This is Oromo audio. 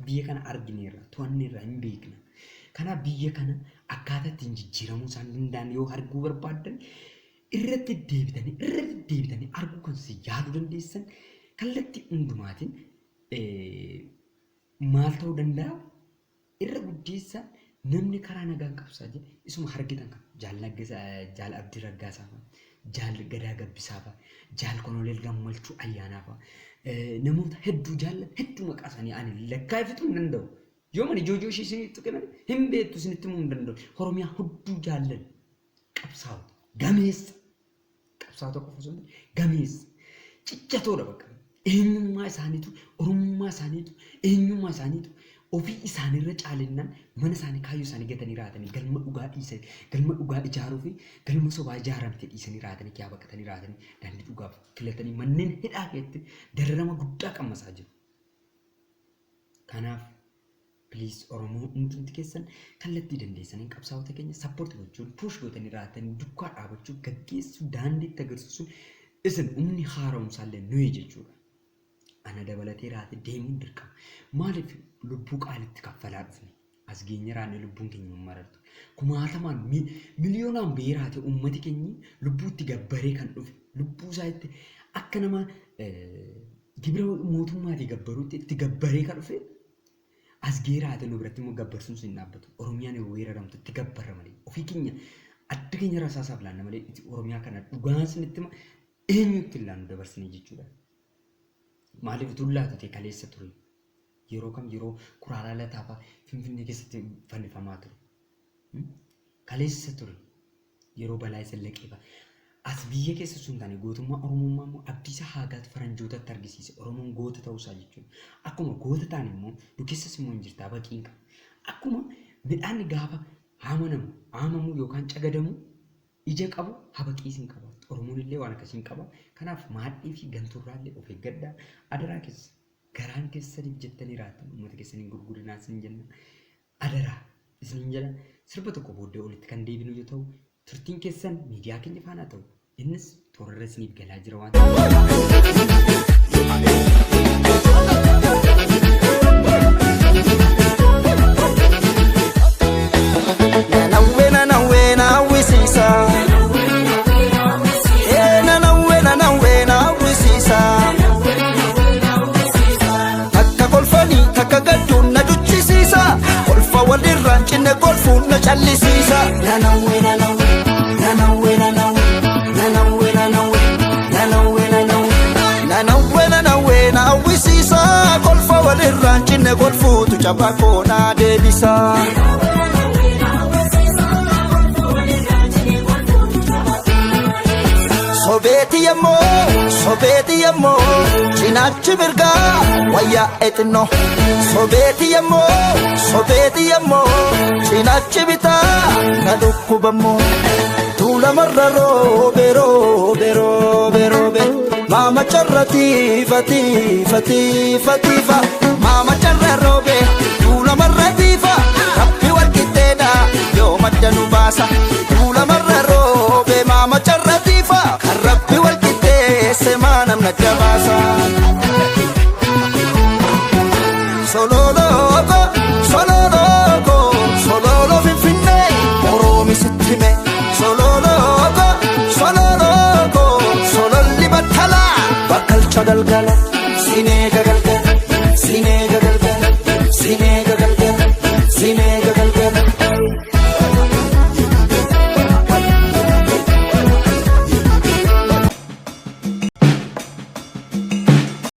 Biyya kana argineerra, to'anneerra hin beekna. Kanaaf biyya kana akkaataa ittiin jijjiiramuu isaan danda'an yoo arguu barbaaddan irratti deebitanii irra deddeebitanii arguu kan si yaaduu dandeessan kallattii hundumaatiin maal ta'uu danda'a? Irra guddeessa namni karaa nagaan qabsaa jedhe isuma argitan kan jaal Naggasaa jaal Abdii Raggaasaa fa'a jaal Gadaa Gabbisaa fa'a jaal Koloneel Gammachuu Ayyaanaa fa'a namoota hedduu jaallan hedduu maqaa isaanii ani lakkaa'ee fixuu hin danda'u. Yoo mani joojoo ishee isinii tuqe malee hin beektu isinitti himuu hin danda'u. Oromiyaa hedduu jaallan qabsaa'ota gameessa qabsaa'ota qofa osoo hin ta'in gameessa ciccatoodha bakka. Eenyummaa isaaniitu oromummaa isaaniitu eenyummaa isaaniitu ofii isaaniirra caalinnaan mana isaanii kaayyoo isaanii gatanii raatanii galma dhugaa dhiisanii galma dhugaa ijaaruu fi galma sobaa ijaaramte dhiisanii raatanii kiyaa baqatanii raatanii daandii dhugaaf filatanii manneen hidhaa keessatti dararama guddaa qammasaa jiru. Kanaaf please Oromoo hundumti keessan kallattii dandeessaniin qabsaa'ota keenya support gochuun push gootanii raatanii dukkaa dhaabachuu gaggeessuu daandiitti agarsiisuun isin humni haaromsaallee nuyi jechuudha. Ana dabalatee raate deemuun dirqama. Maaliif lubbuu qaalitti kaffalaa dhufne? As geenye raanne lubbuun keenya hin marartu. Kumaatamaan miliyoonaan ba'ee raate uummati keenyi lubbuu itti gabbaree kan dhufe lubbuu isaa itti akka nama gibira mootummaatii gabbaruutti itti gabbaree kan dhufe as gahee raate nu biratti immoo gabbarsuun sun hin dhaabbatu. Oromiyaan yoo weeraramtu itti gabbarra malee ofii keenya adda keenya rasaasaaf laanna malee Oromiyaa kana dhugaan isinitti hima eenyutti hin laannu dabarsinee jechuudha. Maaliif utuu laatu ta'e kaleessa ture. Yeroo kam yeroo kuraaraa lataafaa Finfinnee keessatti fannifamaa ture. Kaleessa ture. Yeroo balaa isa laqeefa. As biyya keessa sun taane gootummaa Oromummaa immoo Abdiisaa Haagaatu faranjootatti argisiise. Oromoon goota ta'uusaa jechuudha. Akkuma goota ta'an immoo nu keessas immoo hin jirta baqiin qaba. Akkuma midhaan gaafa haamanamu, haamamu yookaan cagadamu ija qabu habaqiis hin qaba. Oromoon illee waan akkasii hin qaba. Kanaaf maadhii fi ganturraa illee of eeggadhaa. Adaraa keessa garaan keessaniif jettanii raattan uummata keessan hin gurgurinaa isin jenna. Adaraa isiniin jedha sirba tokko booddee olitti kan deebinu yoo ta'u turtiin keessan miidiyaa keenya faana ta'u innis toorarra isiniif galaa jira waan Nanawwe nanawwe na hawwisiisa. Ee nanawwe nanawwe na hawwisiisa. Takka kolfanii takka gadduun na duchisiisa. Kolfa walirraan cinne kolfuun na callisiisa. Nanawwe nanawwe nanawwe nanawwe nanawwe nanawwe nanawwe nanawwe nanawwe nanawwe na hawwisiisa. Kolfa walirraan cinne kolfuutu cabaa koo na deebisa. Sobeeti yemmoo sobeeti yemmoo cinaachi mirgaa wayyaa exinnoo. Sobeeti yemmoo sobeeti yemmoo cinaachi bitaa na dhukkubammoo. Tuulamarra roobe roobe roobe roobe maama carra tiifa tiifa tiifa tiifa maama carra roobe tuulamarra tiifa rabbi wal qixxeedha yoo madda nu baasa tuulamarra roobe maama carra tiifa kan rabbi wal qixxeesse maa namna jabaasa. Sololooko sololooko sololo finfinnee oroomi sitti hime. Sololooko sololooko sololli battalaa bakkalcha galgala sineega galgala.